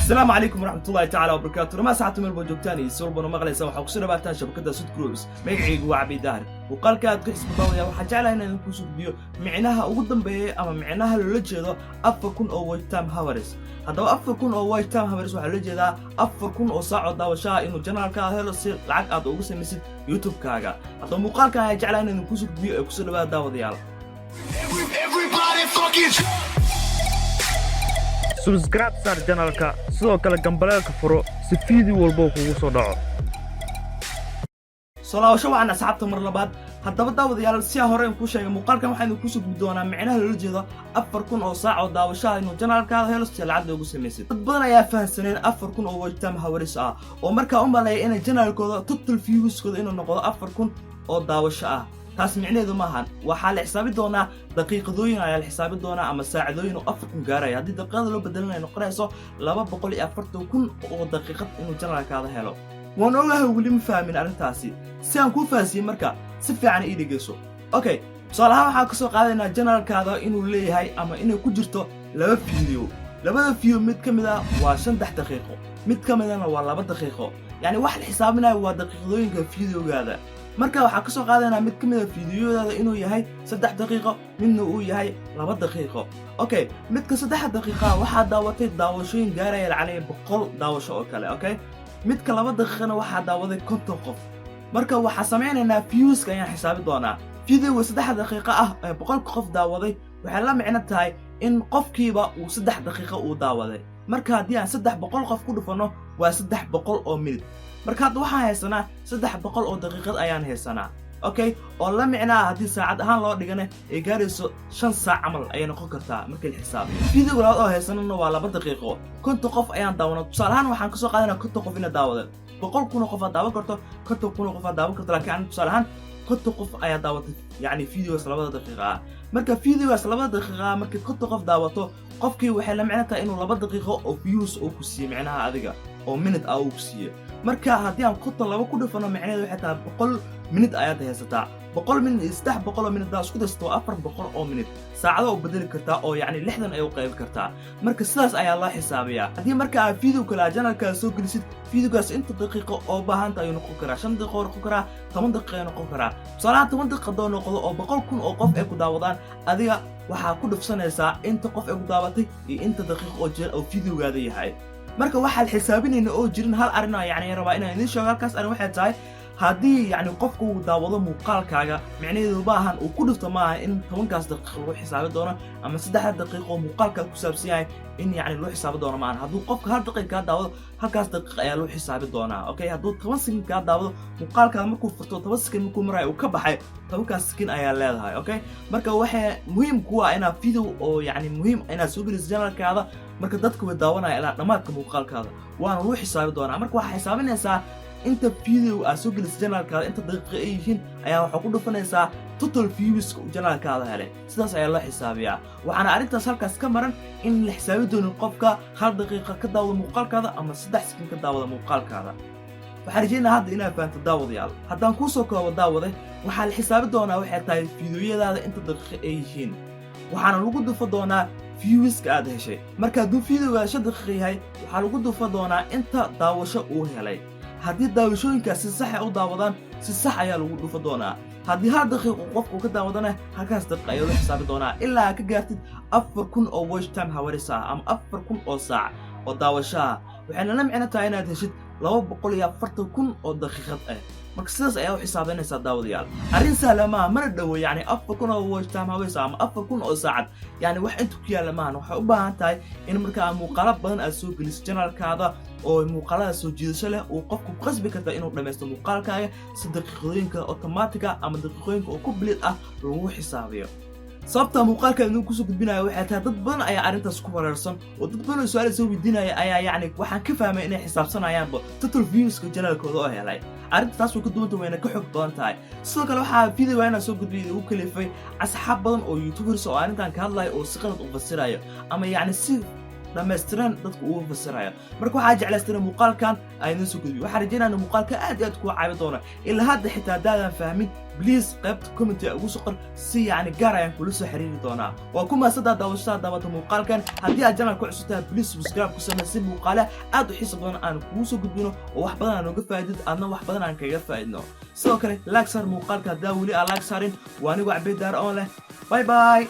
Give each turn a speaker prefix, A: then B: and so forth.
A: Asalaamu calaykum waraxmatullahi tacaala wabarakaatu. Dhamaan saxabta meel baa joogtaan iyo si walbana maqlaysaan, waxaa kusoo dhawaataan shabakadda Sud Groups. Magacaygu waa Cabdi Daahir. Muuqaalka aad ku xisbadaawaya waxaan jeclahay inaan idinku soo gudbiyo micnaha ugu dambeeyay ama micnaha loola jeedo 4000 oo watch time hours. Haddaba, 4000 oo watch time hours waxaa loola jeedaa 4000 oo saac oo daawashaha inuu channelkaada helo si lacag aad ugu samaysid YouTube-kaaga. Haddaba, muuqaalkan ayaan jeclahay inaan idinku soo gudbiyo ee kusoo dhawaada, daawadayaal.
B: Everybody fucking
C: Subscribe saar channelka, sidoo kale gambaleelka furo si video walba uu kugu soo dhaco.
A: Soo laabasho wacan, asxaabta, mar labaad. Haddaba, daawadayaal, si aan hore kuu sheegay, muuqaalkan waxaan idinku soo gudbi doonaa micnaha loola jeedo 4000 oo saac oo daawashaha inuu channelkaada helo si lacag loogu samaysid. Dad badan ayaa fahansaneen 4000 oo watch time hours ah oo markaa u maleeya inay channelkooda total viewskooda inuu noqdo 4000 oo daawasho ah. Taas micnaheedu maahan. Waxaa la xisaabi doonaa daqiiqadooyin ayaa la xisaabi doonaa ama saacadooyin oo 4000 gaaraya. Haddii daqiiqada loo bedelinayo, noqonayso 240,000 oo daqiiqad inuu channelkaada helo. Waan ogahay, weli ma fahmin arrintaasi. Si aan kuu fahansiiyey, marka si fiican ii dhegeyso. Okay, tusaale ahaan, waxaan kasoo qaadaynaa channelkaada inuu leeyahay ama inay ku jirto laba video. Labada video mid ka mid ah waa 3 daqiiqo, mid ka midana waa 2 daqiiqo. Yacni wax la xisaabinayo waa daqiiqadooyinka videogaada. Marka waxaan kasoo qaadaynaa mid ka mid a videoyadaada inuu yahay 3 daqiiqo, midna uu yahay 2 daqiiqo. Okay, midka 3 daqiiqa waxaa daawatay daawashooyin gaaraya lacalaya 100 daawasho oo kale. Okay, midka 2 daqiiqana waxaa daawaday 50 qof. Marka waxaa samaynaynaa viewska ayaan xisaabi doonaa. Videoga 3 daqiiqo ah ee 100ka qof daawaday waxay la micno tahay in qofkiiba uu 3 daqiiqo uu daawaday. Marka haddii aan 300 qof ku dhufanno, waa 300 oo minute. Marka hadda waxaan haysanaa 300 oo daqiiqad ayaan haysanaa, okay, oo la micnaa haddii saacad ahaan loo dhigana ay gaarayso 5 saac camal ayay noqon kartaa markii la xisaabiyo. Videoga labaad oo haysanana waa 2 daqiiqo, 50 qof ayaan daawana. Tusaale ahaan, waxaan kasoo qaadanaa 50 qof ina daawadeen. 100,000 oo qof aad daawan karto, 50,000 oo qof aad daawan karto, laakiin ani tusaale ahaan 50 qof ayaa daawatay, yacni videogaas 2da daqiiqa ah. Marka videogaas 2da daqiiqa ah markii 50 qof daawato, qofkii waxay la micno tahay inuu 2 daqiiqo oo views oo ku siiyey, micnaha adiga oo minute ah uu ku siiyey. Marka haddii aan 50 laba ku dhufano, micnaheedu waxay tahay 100 minute ayaad haysataa. 100 minute iyo 300 oo minute daa isku darsato, waa 400 oo minute. Saacado u bedeli kartaa oo yacni 60 ay u qaybi kartaa. Marka sidaas ayaa loo xisaabiyaa. Haddii marka aad video kale aad channelkaa soo gelisid, videogaas inta daqiiqo oo baahanta ayuu noqon karaa. 5 daqiiqo noqon karaa, 10 daqiiqo ayuu noqon karaa. Tusaalahaan, 10 daqiiqa haddoo noqdo oo 100,000 oo qof ay ku daawadaan, adiga waxaa ku dhufsanaysaa inta qof ay ku daawatay iyo inta daqiiqo oo jira oo videogaada yahay. Marka waxaad xisaabinayna oo jirin hal arrin oo yacni rabaa inaan idiin sheego. Halkaas arrin waxay tahay, haddii yacni qofku uu daawado muuqaalkaaga, micnaheedu maahan uu ku dhufto, maaha in 10kaas daqiiqo lagu xisaabi doono ama 3da daqiiqo oo muuqaalkaa ku saabsan yahay in yacni loo xisaabi doono maahan. Hadduu qofka hal daqiiq kaa daawado, halkaas daqiiq ayaa loo xisaabi doonaa. Okay, hadduu 10 second kaa daawado, muuqaalkaada markuu furto, 10 second markuu marayo uu ka baxay, 10kaas second ayaa leedahay. Okay, marka waxay muhiim ku ah inaad video oo yacni muhiim inaad soo geliso channelkaada. Marka dadka way daawanaya ilaa dhammaadka muuqaalkaada, waana lagu xisaabi doonaa. Marka waxaa xisaabinaysaa inta video aad soo gelisa channelkaada, inta daqiiqa ay yihiin ayaa waxaa ku dhufanaysaa total viewska uu channelkaada helay. Sidaas ayaa loo xisaabiyaa. Waxaana arrintaas halkaas ka maran in la xisaabi doonin qofka hal daqiiqa ka daawada muuqaalkaada ama 3 second ka daawada muuqaalkaada. Waxaan rajeynaa hadda inaad fahanto, daawadayaal. Haddaan kuu soo koobo, daawade, waxaa la xisaabi doonaa waxay tahay fiidiyoyadaada inta daqiiqa ay yihiin, waxaana lagu dhufa doonaa viewska aad heshay. Marka hadduu videogaada 5 daqiiqa yahay, waxaa lagu dhufa doonaa inta daawasho uu helay. Haddii daawashooyinkaas si sax ay u daawadaan, si sax ayaa lagu dhufa doonaa. Haddii hal daqiiqo qofku ka daawadana, halkaas daqiiq ayaa loo xisaabi doonaa, ilaa aad ka gaartid 4000 oo watch time hours ah ama 4000 oo saac oo daawasho ah. Waxayna la micno tahay inaad heshid 240,000 oo daqiiqad ah. Marka sidaas ayaa u xisaabinaysaa, daawadayaal. Arrin sahla maaha, mana dhowo. Yacni 4000 oo watch time hours ama 4000 oo saacad, yacni wax inta ku yaalla maahan. Waxay u baahan tahay in markaa muuqaalo badan aad soo geliso channelkaada oo muuqaalada soo jiidasho leh uu qofku ku qasbi karta inuu dhammaysto muuqaalkaaga, si daqiiqadooyinka otomaatiga ama daqiiqooyinka oo complete ah lagu xisaabiyo. Sababta muuqaalka idin kusoo gudbinaya waxay tahay dad badan ayaa arrintaas ku wareersan, oo dad badan oo su-aal soo weydiinaya ayaa yacni waxaan ka fahmay inay xisaabsanayaanba total viewska channelkooda oo helay. Arrinta taas way ka duwanta, wayna ka xog badan tahay. Sidoo kale, waxaa video inaan soo gudbiyay ugu kalifay asxaab badan oo youtubers oo arrintan ka hadlaya oo si qalad u fasirayo ama yacni si Dhammaystiran dadka ugu fasiraya. Marka waxaa jeclaystana muuqaalkan aan idiin soo gudbiyo. Waxaan rajeynaya in muuqaalka aad iyo aad kuu caabi doona. Ilaa hadda xitaa haddaadan fahmin, please, qaybta comment ugu soo qor, si yacni gaar ayaan kula soo xiriiri doonaa. Waa ku mahadsantaa daawashada daawata muuqaalkan. Haddii aad channel ku cusub tahay, please, subscribe ku samee, si muuqaale aad u xiiso badan aan kugu soo gudbino oo wax badan aan uga faa'idid, aadna wax badan aan kaga faa'idno. Sidoo kale like saar muuqaalka haddaa weli aan like saarin. Waa anigu Cabeed Daar oon leh, bye bye.